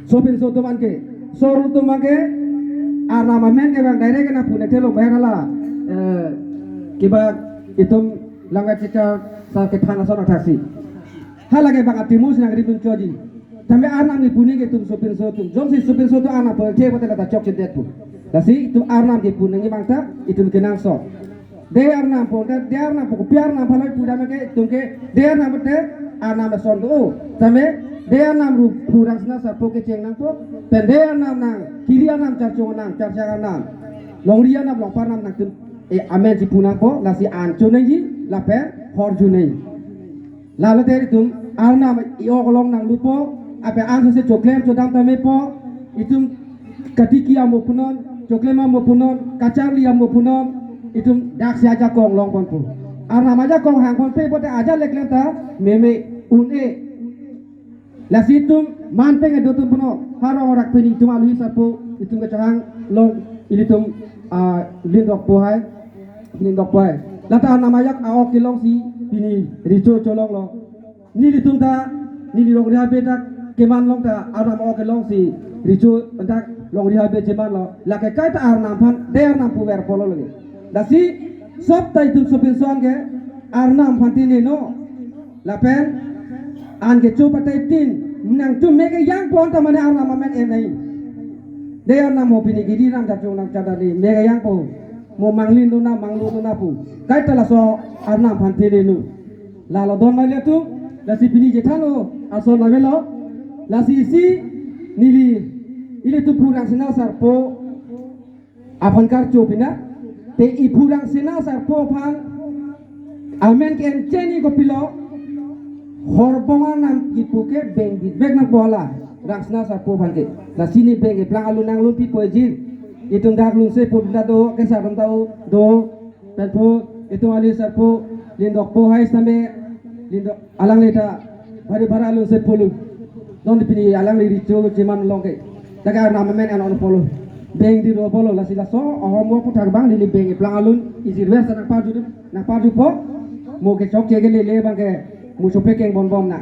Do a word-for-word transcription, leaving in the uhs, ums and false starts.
Sopinso atum anke, sor atum anke, arnam amen ke bang direct nangpu nangthelo, bahar hala, eh, kebak itum langkachechar sa kethan ason athaksi. Hala ke bang atimu si nangridun choji. Tame arnam kipu nangji ke itum sopinso atum. Jongsi sopinso atum arnam pu the pute lata chokchedetpo. Lasi itum arnam kipu nangji abang ta itum kenangsot. Dei arnam pu, dei, dei arnam pu, kopi arnam aphanlo pu tame ke, itum ke, dei arnam pu te, arnam ason do. Tame, dei arnam ru phu Rangsina Sarpo kecheng nangpo, pen dei arnam nang, kiri arnam, charchong arnam, charchak arnam, longri arnam, longpar arnam nangtum, e, amen chipu nangpo, lasi an cho nangji, lapen hor cho nangji. Lalo te itum arnam i-ok along nanglutpo, ape an sose choklem chodam tame po, itum katiki amo punon, choklem amo punon, kacharli amo punon, itum daksi ajakong longponpo. Arnam ajakong hangponpe pute ajat le klem ta meme un-e. Lasi itum man peng edo atum punon, harong rak pini itum alohi sarpo, itum kachehang long ilitum, ah, lindok pohai, lindok pohai. Lata arnam ajak a-ok kelongsi pini recho cholonglo. Nelitum ta, neli longri habe dak keman long ta, arnam a-ok kelongsi recho dak longri habe chemanlo. Lake kaita arnam aphan, dei arnam puver pulo lake. Lasi, sop ta itum sopinso anke, arnam aphan tin-e non. Lapen, an kecho patai tin, nangtum me kejangpo anta mane arnam amen en nangji. Dei arnam ho pini kiri arnam, charchong arnam, charchak arnam, me kejangpo. Mo manglin dona, manglo dona pu. Kaita laso arnam aphan tin-e non. Lalo don mali atum, lasi pini chethanlo ason avelo, lasi isi neli, ilitum phu Rangsina Sarpo aphan karcho pina, te iphu Rangsina Sarpo aphan amen ke-en cheni kopilo, horbong arnam kipu ke beng di beng nangpo hala, Rangsina Sarpo aphan ke. Lasi ne beng eplang alun nanglun pipo ejir, itum dak lunse pudun ta do, kesar dam ta do, pen phu, itum alohi sarpo, lindok pohai same, lindok alangli ta, bhari bhari alun se pulu. Non pini alangli recho cheman long ke. Dak arnam amen an-on pulo. Beng di ro pulo, lasi laso, ahom mo puthak bang neli beng eplang alun, isi wer sa nangparju, nangparjupo, mo kechokche ke lele abang ke, mo chopekeng bonbom na.